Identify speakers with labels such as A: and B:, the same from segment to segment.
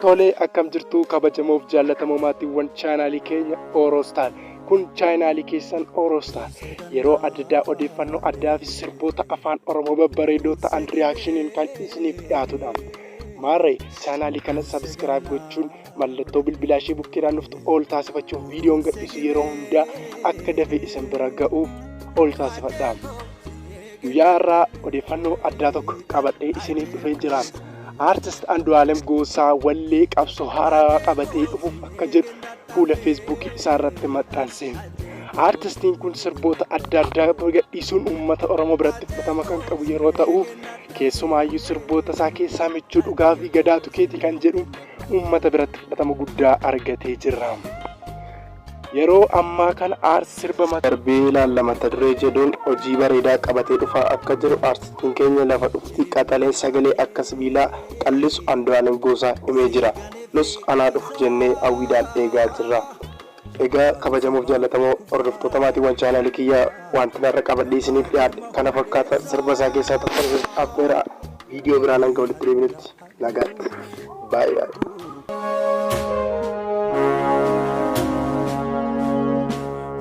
A: Tolee, akkam jirtu kabajamoof jaallatamoo maatiiwwan chaanaalii keenya Ooroostaar. Kun chaanaalii keessan Ooroostaar. Yeroo adda addaa odeeffannoo addaa fi sirboota afaan Oromoo babbareedoo ta'an riyaakshiniin kan isiniif dhiyaatudha. Maarree chaanaalii kana sabiskiraayib gochuun mallattoo bilbilaa ishee bukkeedhaan dhuftu ol taasifachuuf viidiyoon gadhiisu yeroo hundaa akka dafee isin bira ga'uuf ol taasifadha. Guyyaa har'aa odeeffannoo addaa tokko qabadhee isiniif dhufee jira. Aartist Andu'aalem Goosaa wallee qabsoo haaraa qabatee dhufuuf akka jedhu fuula feesbuukii isaa irratti maxxanse. Aartistiin kun sirboota adda addaa gadhiisuun uummata Oromoo biratti fudhatama kan qabu yeroo ta'u, keessumaayyuu sirboota isaa keessaa michuu dhugaa fi gadaatu keeti kan jedhu uummata biratti fudhatama guddaa argatee jira. Yeroo ammaa kana aarti sirba
B: darbee ilaalla mata duree jedhuun hojii bareedaa qabatee dhufaa akka jiru aartistiin keenya lafa dhufti qaxaleen sagalee akka sibiilaa qallisu Andu'aalem Goosaa himee jira. Nus anaa dhufu jennee hawwiidhaan eegaa jirra. Egaa kabajamoof jaallatamoo hordoftoota maatiiwwan chaanaalii kiyyaa wanti narra qabadhee isiniif dhiyaadhe kana fakkaata sirba isaa keessaa tokko affeera viidiyoo biraan hanga walitti deebinutti nagaatti. Baay'ee baay'ee.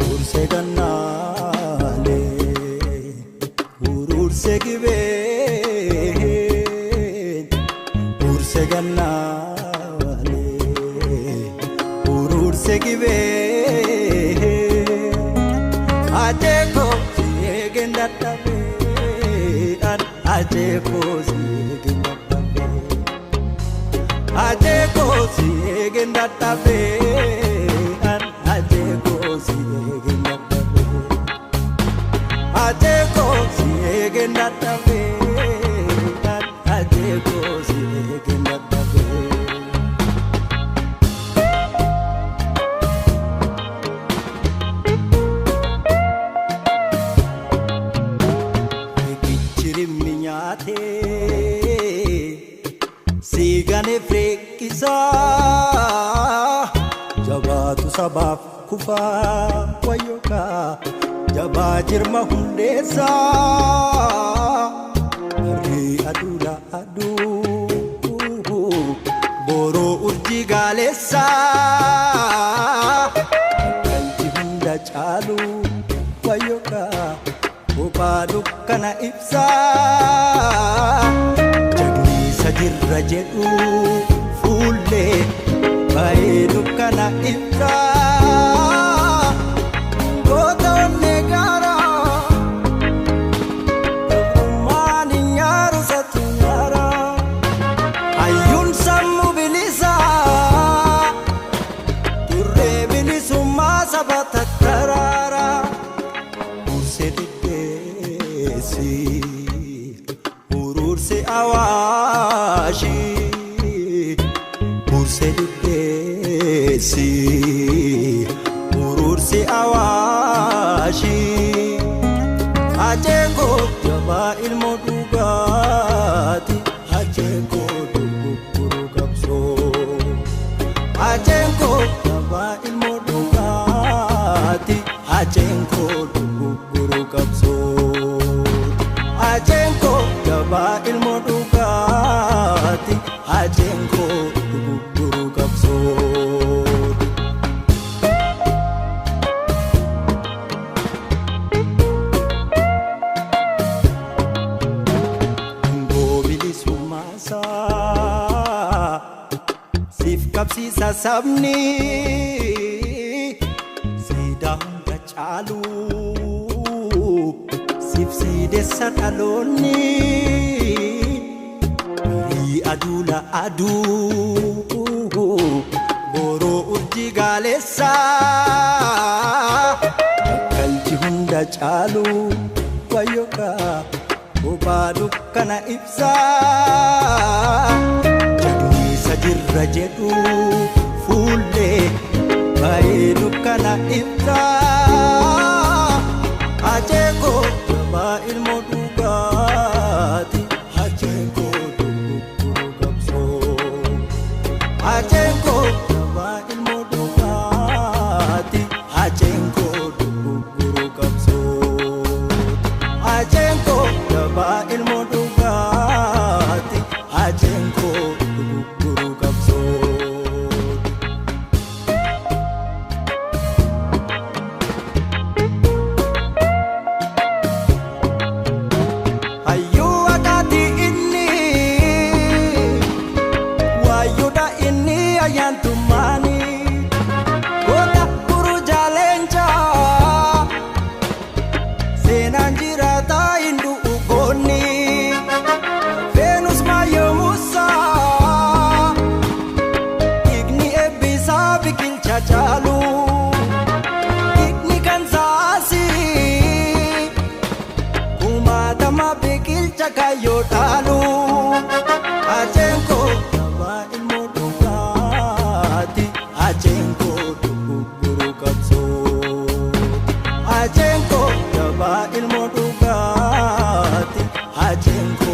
C: Urursee gannaalee urursee gibee urursee gannaalee urursee gibee ajeeko si'eegeen dadhabee ajeeko si'eegeen dadhabee ajeeko si'eegeen dadhabee ajeeko si'eegeen dadhabee. Ajeko siege natabe, ajeko siege natabe. Kichirimi nyaate, sigane frekkisa, jabaatu sabaaf kufaa wayyokaa. Jabaa jirma hundeessaa barrii aduudha aduu boroo urjii gaaleessaa galchi hunda caalu wayyokaa bobaa dukkana ibsaa jagniisa jirra jedhu fuullee baay'ee dukkana ibsaa. Ururse awaashi urse diddeessi ururse awaashi ajeeko jabaa ilmoo dhugaati ajeeko dugugguru qabsoo ajeeko jabaa ilmoo dhugaati ajeeko dugugguru qabsoo. Ajenko jabaa ilmoo dhugaati ajenko dugugguru qabsooti. Ngoobilisummaasaa siif qabsiisa sabni siidaa hunda caalu. Sibsiidessa dhaloonni barii aduula aduu boroo urjii gaaleessaa bakkalchi hunda caalu wayyokaa bobaa dukkana ibsaa jagniisa jirra jedhu fuullee baay'ee dukkana ibsaa ajeeko jabaa ilmoo dhugaati ajeeko dugugguru qabsoo ajeeko jabaa ilmoo dhugaati ajeeko dugugguru qabsoo ajeeko jabaa ilmoo dhugaati ajeeko dugugguru qabsoo. Leenca kaayyoo dhaalu. Haceen koo jabaa ilmoo dhugaati. Haceen koo dogoggoruu qabsooti. Haceen koo jabaa ilmoo dhugaati. Haceen koo.